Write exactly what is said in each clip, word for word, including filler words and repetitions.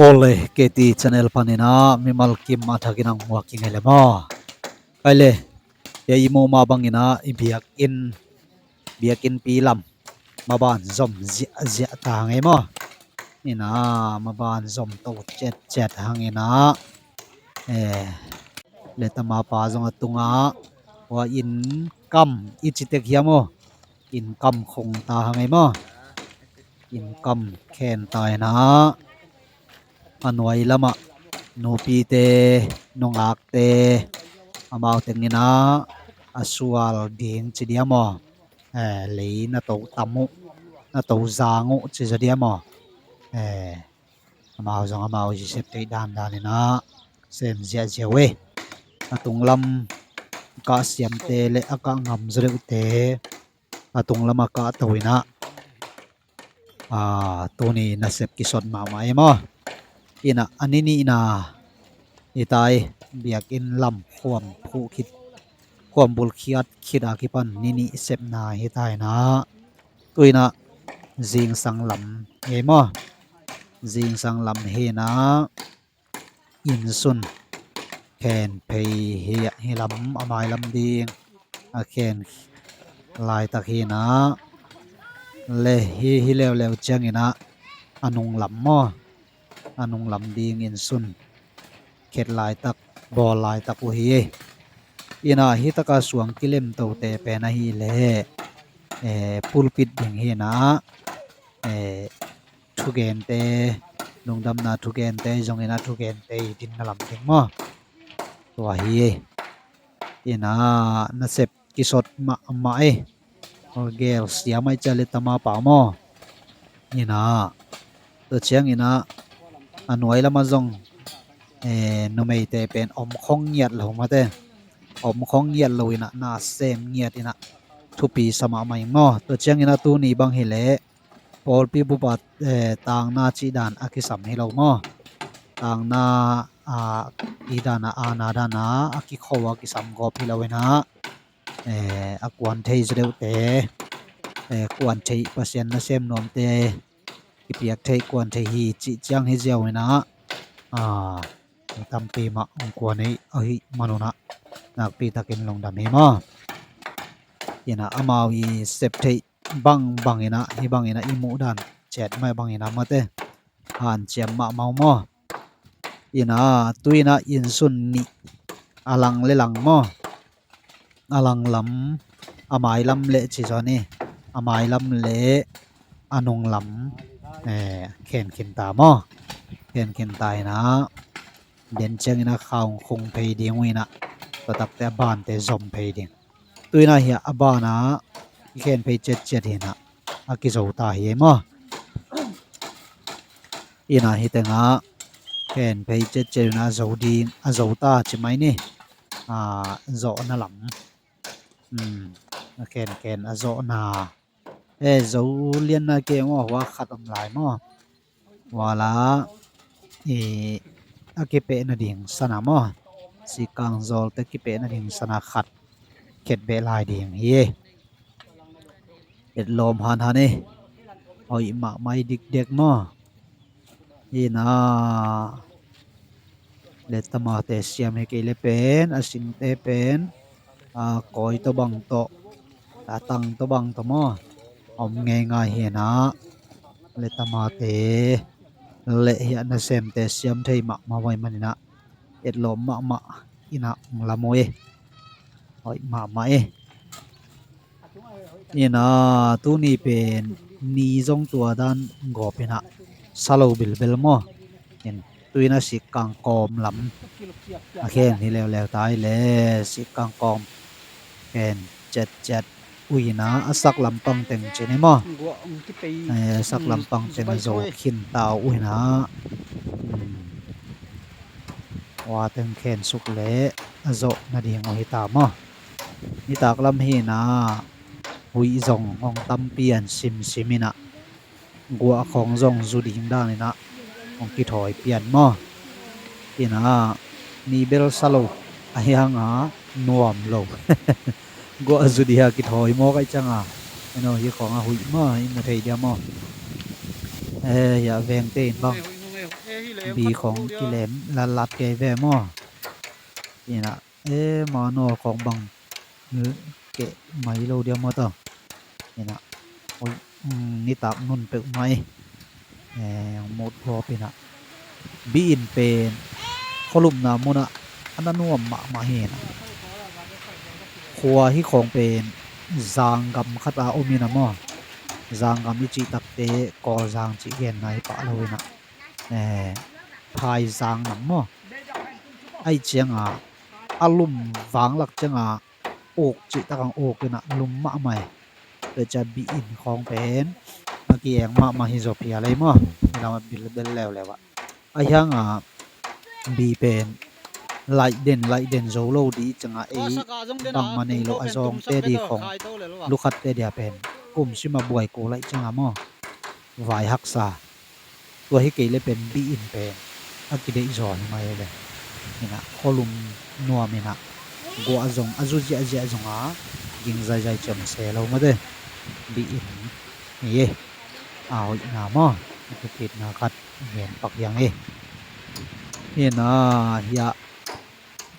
Ole K T channel panin ah mimal kim a thakin ang muak i ngei le maw? Kai le, ya i muh mah bangin ah i biakinn, biakinn pi lam maban zom ziahziah ta hang ei maw? Ina maban zom to ciatciat hangin ah, eh, le tama pa zong a tungah hua inn kam i ci tek hiam aw? Inn kam khong ta hang ei maw? Inn kam khen ta ina a nuai lamah nupite, nungakte, amau tengin ah a sual ding ci diam aw? Eh, lei na to tam uh, na to zang uh ci zaw diam aw? Eh, amau zong amau i sep theih dandan ina sem ziahziah uh ei. A tunglam kah siamte le a kah ngam zaw deuhte a tunglam a kah to ina, ah, tuni nasep kisot mahmah ei maw? Ina a ni nihna hi ta ei, biakinn lam khuam phuh khit, khuam bulkhiat khit a kipan ni nih sepna hi ta ina. Tu ina zingsang lam hi ei maw? Zingsang lam hi ina innsun khen phei hi, hi lam a mai lam ding a khen laitak hi ina, le hi, hi leuleu ciangin ah a nung lam maw? A nung lam ding innsun khet laitak, bawl laitak uh hi. Ina hi taka suang kilemtote pen ahih leh, eh, pulpit ding hi ina, eh, thugente, lungdamna thugente zongin a thugente i dinna lam ding maw? Tua hi. Ina nasep kisot mahmah ei. Gel siam ai cia le tama pa maw? Ina tua ciang ina a nuai lamah zong, eh, numeite pen om khong ngiat lo mate. Om khong ngiat lo ina na sem ngiat ina thupi sa mahmah ing maw? Tua ciang ina tuni bang hi leh pawlpi bupa, eh, tangna cih dan a kisam hi lo maw? Tangna, ah, i dana, ana dana a kikho a kisam gawp hi lo ina, eh, a kuan thei zaw deuhte, eh, kuan thei Pasian nasem nuamte kipiak thei kuan thei hi cih ciang hi ziau ina, ah, mi tampi mah hong kuan ei ahih manun ah nakpi takin lungdam hi maw? Ina amau i sep theih bangbang ina, hi bang ina i muh dan ciat mai bang ina mate hanciam mahmah uh maw? Ina tu ina innsun nih a lang le lang maw? A lang lam, a mai lam le ci zaw ni, a mai lam le a nung lam, eh, khen khin ta maw? Khen khin ta ina den ciang ina khaung khung phei ding uh ina tua takte a bante zom phei ding. Tu ina hi a bana i khen phei ciatciat hi ina a kizo ta hi ei maw? Ina hi tengah khen phei ciatciat ina a zo ding, a zo ta ci mai ni. Ah, zawhna lam, um, a khen khen a zawhna, eh, zo lianna kei maw, hua khat om lai maw? Hua la i a kipeh nading sana maw? Sikang zawlte kipeh nading sana khat khet beh lai ding hi. Etlawm hanhan ei. Hoih mahmah i dikdek maw? Ina le tamate siam hi kei le pen a singte pen a kawi tawh bang tawh, a tang tawh bang tawh maw? Om ngeingai hi ina le tamate le hiah nasemte siam thei mahmah vai man ina etlawm mahmah ina ong lam uh ei. Hoih mahmah ei. Ina tuni pen ni zong tua dan gawp ina sa lo bilbel maw? In tu ina sikkang kawm lam a khen hi leuleu ta i le sikkang kawm khen ciatciat uh ina a sak lampang teng cin hi maw? Eh, a sak lampang teng a zo khin ta uh ina. Hmm. Hua teng khen suk le a zawh nading uh hi ta maw? Nitak lam hi ina huih zong hong tampi an simsim ina guah khawng zong zu ding dan ina hong kithawi pian maw? Ina ni bel sa lo ahi hanga nuam lo. Guah zu ding a kithawi maw kai cianga eno hi khawng a huih maw i mu thei dia maw? Eh, hiah vengte in bang Bi khong kilem latlat kei ve maw? Ina, e, manaw khong bang keh mai lo dia maw ta? Ina, oi, mm, nitak nun peuh mai. E, mut gawp ina. Bi in pen khualumna munah a na nuam mahmah hi ina. Khua hi khong pen zanggam khat a om ina maw? Zanggam i cih takte Kawlzang cih genna hi pah lo ina. E, Thaizang nam maw? Aih cianga a lum vanglak cianga uk cih takang uk ina lum mahmah hi. Tua cia bi in khawng pen a ki-eng mahmah hi zaw pia lei maw? Hi lamah bilbel leuleu ah. A hianga bi pen laih den, laih den zo lo di cianga ei bangmah nei lo a zawngte di khawng lukhatte dia pen kum sima buai kul laih cianga maw? Vai haksa. Tua hi kei le pen bi in pen a kideih zaw hi mai le. Ina khualum nuam ina guah zong a zu ziahziah zonga ging zaizai ciam se lo mate. Bi in hi e. A hoihna maw? A thupitna khat gen pak hiang e. Ina hiah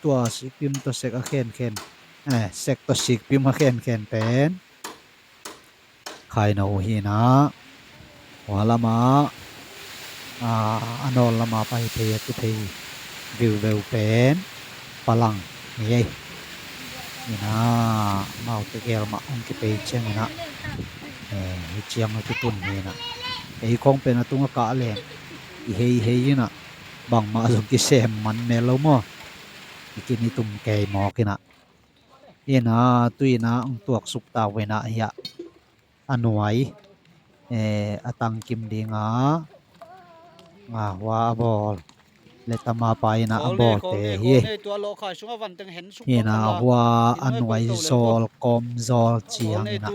tua sikpim tua sek a khenkhen, eh, sek tua sikpim a khenkhen pen khaino hi ina. Hua lama, a, a nawl lama pai thei a kiphei viuveu pen palang hi ei. Ina, amaute gel mah hong kipei ciang ina, eh, hi ciang a kitun hi ina. Ei khawng pen a tung a kah leng i hei hei ina, bangmah zong kisem man mel lo maw? I kin i tum kei mawk ina. Ina, tu ina hong tuaksuk ta uh ina hiah a nuai, eh, a tangkim dinga, a, hua a bawl le tama pa ina a bawlte hi. Ina hua a nuai zawl, kawm zawl ciang ina,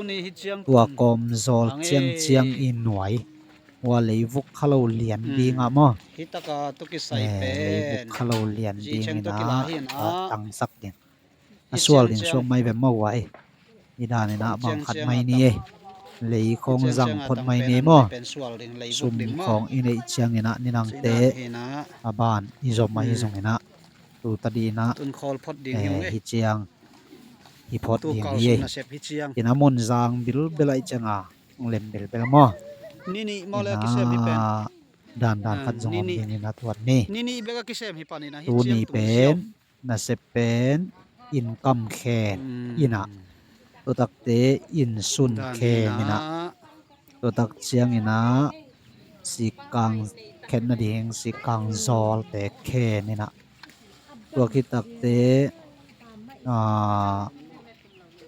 tua kawm zawl ciang ciang i nuai hua leivuk kha lo lian dinga maw? Eh, leivuk kha lo lian ding ina a tangsak ding. A sual ding suak mai ve maw hua e. I dan ina bang khat mai ni e. Lei khawng zang phot mai ni maw? Sum khawng i neih ciang ina ni nangte a ban i zom mai hi zong ina tu ta di ina, eh, hi ciang hi phot ding hi e. Ina mun zang bilbel aih cianga hong lem bilbel maw? Ina dan dan khat zong om ding ina tuat ni. Tuni pen nasep pen innkam khen ina, tutakte innsun khen ina, tutak ciang ina sikkang khen nading sikkang zawlte khen ina, tua khit takte, a,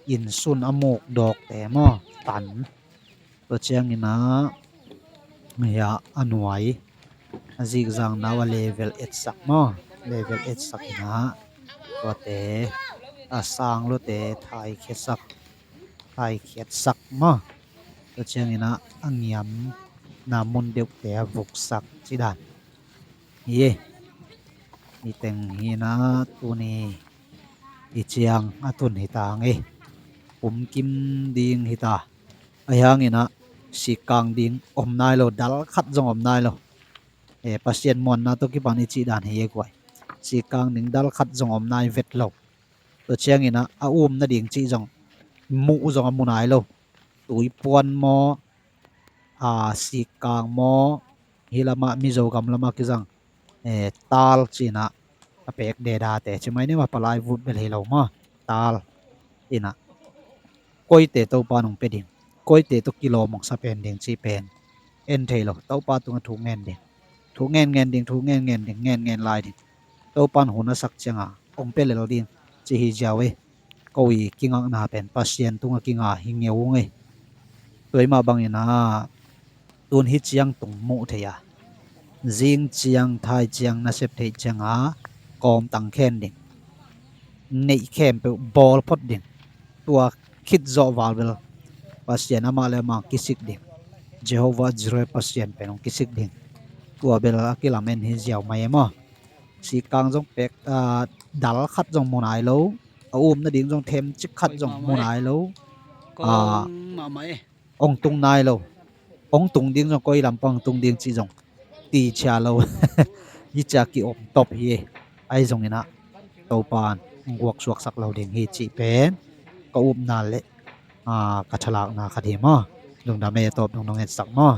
innsun a muk dawkte maw tan. Tua ciang ina hiah a nuai a zikzang nau a level etsak maw? Level etsak ina tuate a sang lote thaikhiatsak, thaikhiatsak maw? Tua ciang ina a ngiamna mun deuhte a vuksak ci dan hi e. Hi teng hi ina tuni i ciang a tun hi tang e. Pumkim ding hi ta. A hiang ina sikkang ding om nai lo, dal khat zong om nai lo. Eh, Pasian muanna tawh kipan i cih dan hi e guai. Sikkang ding dal khat zong om nai vet lo. Tua ciang ina a um nading cih zong muh zong a mu nai lo. Tuipuan maw, a, sikkang maw, hi lamah Mizo gam lamah kizang, eh, tal ci ina a pek dedate ci mai ni maw, palai vut bel hi lo maw, tal ina. Koite Topa nong pia ding, koite tawh kilawm hong sa pen ding cih pen en thei lo. Topa tungah thu ngen ding, thu ngen ngen ding, thu ngen ngen ding, ngen ngen lai ding. Topa in hun a sak cianga hong pia lel ding ci hi ziau e. Ko i kingakna pen Pasian tungah kinga hi ngeu ung e. Tua i mah bang ina tun hi ciang tung muh thei a, zing ciang thai ciang nasep theih cianga kawmtang khen ding, neih khempeuh bawl phot ding. Tua khit zawh val bel Pasian amah le amah kisik ding. Jehovah Jireh Pasian pen hong kisik ding. Tua bel a kilamen hi ziau mai e maw? Sikkang zong pek, a, dal khat zong mu nai lo. A um nading zong themcik khat zong mu nai lo. A, hong tung nai lo. Hong tung ding zong koi lam pang hong tung ding cih zong ti cia lo. Hi cia ki-om top hi. Ahi zongin ah Topa in hong guaksuaksak lo ding hi cih pen ka upna le, aa, ka thalakna khat hi maw. Lungdam ei, a tawp dong nong etsak maw.